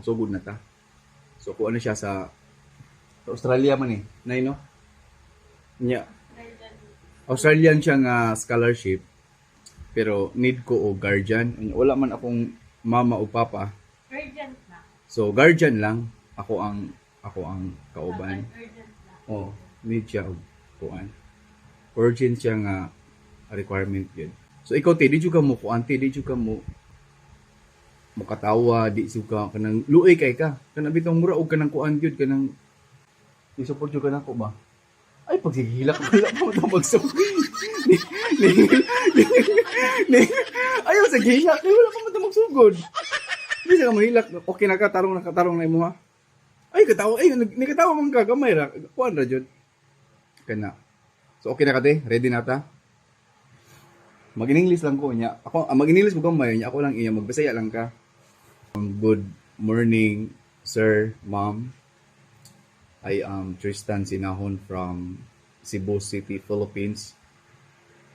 Sugod na ta. So kuha na siya sa Australia man eh. Nay, no? Nya. Australian siya nga scholarship. Pero need ko og guardian. Nya, wala man akong mama o papa. Urgent na. So guardian lang ako ang kauban. Urgent na. Oh, need siya og kuan. Urgent siya nga requirement yun. So ikaw te, di jud ka mo kuan te, di jud ka mo mukatawa, di jud ka kanang luoy kay ka. Kanang bitong mura og kanang kuan gyud, kanang i-support jud ka nako ba? Ay, pagsigihilak wala pa mo magsug. Ni ni ni ni Ayaw sa gihilak, kay wala pa mo magsugod. Di sa ka mahilak, okay na ka, tarong na ka, tarong na imo ha. Ay, katawa, ay, nikatawa man ka, gamay ra, kuan ra jud. Kana. So okay na ka te, ready na ta? Mag-English lang ko niya. Ako, mag-English mo gamay niya, ako lang iya, magbisaya lang ka. Good morning, sir, ma'am. I am Tristan Sinahon from Cebu City, Philippines.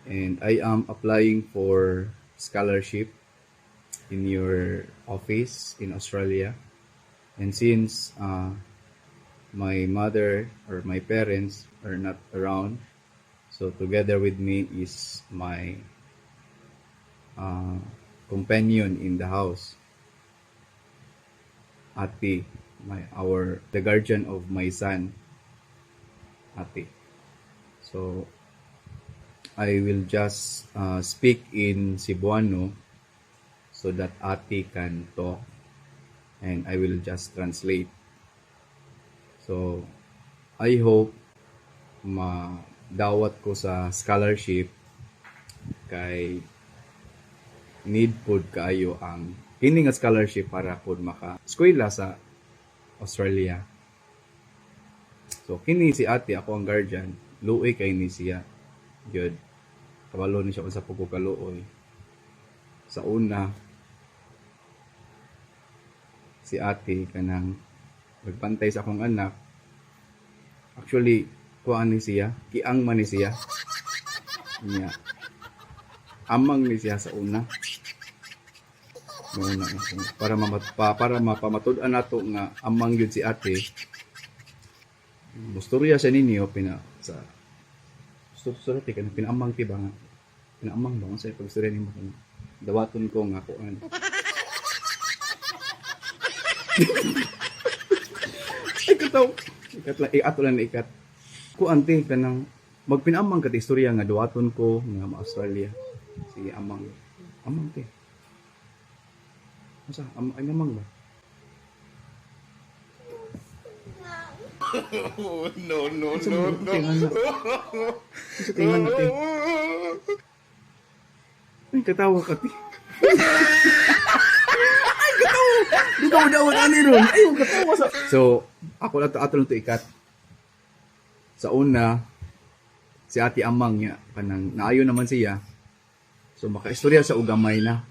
And I am applying for scholarship in your office in Australia. And since my mother or my parents are not around, so together with me is my companion in the house, Ate, my our the guardian of my son, Ate. So I will just speak in Cebuano so that Ate can talk and I will just translate. So I hope madawat ko sa scholarship kay need pod kaayo ang kini nga scholarship para pod maka eskwela sa Australia. So kini si ate, ako ang guardian, luoy kay ni siya. Good. Kabalo ni siya unsa pud ko kaluoy. Sa una si ate kanang nagbantay sa akong anak. Actually, kuan ni siya, kiang man ni siya. Nya. Amang ni siya sa una. Mao na para mapamatud-an nato nga amang gyud si ate. Mustorya siya ninyo pina sa istorya ti kanang pinaamang ti ba nga pinaamang ba sa pagstorya nimo kanang dawaton ko nga kuan. Ay kataw. Ikat lang, ato lang na ikat. Kuan te kanang magpinaamang ka ti istorya nga dawaton ko nga ma Australia. Sige, amang. Amang te. Asa ay amang ba? Oh, no, no, Asa no, mo no. tingan na? Asa tingan na te? Ay, katawa ka te. Ay, katawa. Di ka madawat ani ron. Ay, katawa sa. So, ako lang to, ato lang to ikat. Sa una, si ate amang niya, kanang naayo naman siya. So, makaistorya sa ugamay na.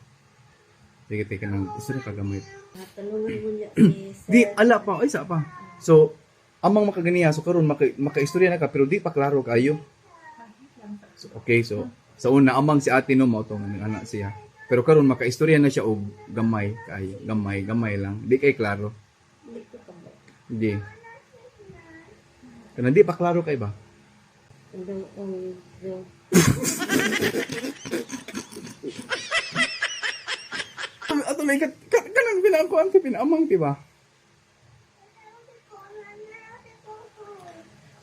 Sige, teka nang istorya ka gamay. Tulungan mo niya si sir. Di, ala pa, ay, isa pa. So, amang makaganiya, so karon makaistorya na ka, pero di pa klaro kayo. So, okay, so, sa una, amang si ate no, mao to, nga anak siya. Pero karon makaistorya na siya og gamay, kay gamay, gamay lang. Di kay klaro. Hindi ko pa ba? Di. Kana di pa klaro kay ba? Ang ang ang Ato na ikat kanang pinakuan ti pinaamang ti ba?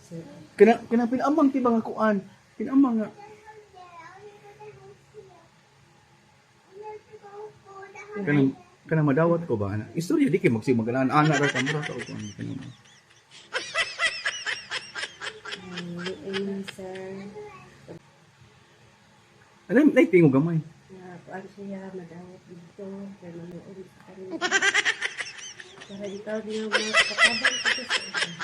Sir. Kana pinaamang ti ba nga kuan? Pinaamang nga. Kanang madawat ko ba ana? Istorya di kay magsig maganaan ana ra ka mura ka og kuan kanang. Ang luoy sir. Alam, nay tingog gamay. Na kuan siya madawat dito kay manuod sa kanya. Para ikaw din ang mga katabang ko sa iba.